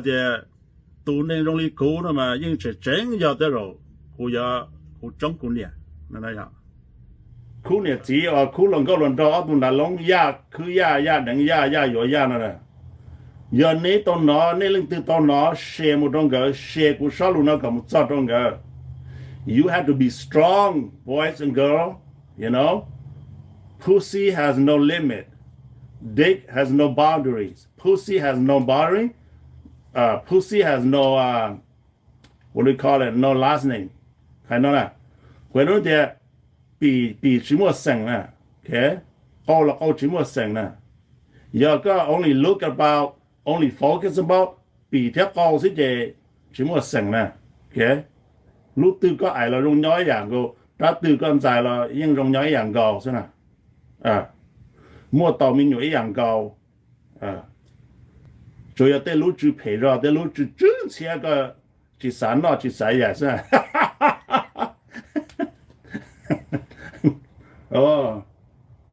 Tias tus neeg zoo li kuv no mas yeej tseem tseeb yog tej zaum kuv, kuv tsoob kuv niam. Khub niam txiv os, khub hluas nkauj hluas nraug ob tug nram loob, yaj khwb yaj, yaj deev yaj, yaj yuav yaj no. Yog neb tau hnov, nej leej twg tau hnov, share mus rau nkawd, share kuv sob lus no kom mus txog rau nkawd. You have to be strong, boys and girls. You know, pussy has no limit. Dick has no boundaries. Pussy has no boundary. Uh, pussy has no, uh, what do you call it? No last name. Hais no na, kuv nug tias, pim, pim tsis muaj xeem na. Qau los qau tsis muaj xeem na. Yog koj only look about, only focus about pim thiab qau xwb ces tsis muaj xeem na. Lub twg koj ais los zoo nyob ib yam nkaus, rab twg koj ntxais los yeej zoo nyob ib yam nkaus xwb na. Muaj tau me nyuam ib yam nkaus. Tsuas yog tej lub tsw phem zog, tej lub tsw tsw ntxhiab koj tsis xav noj tsis xav yaim xwb.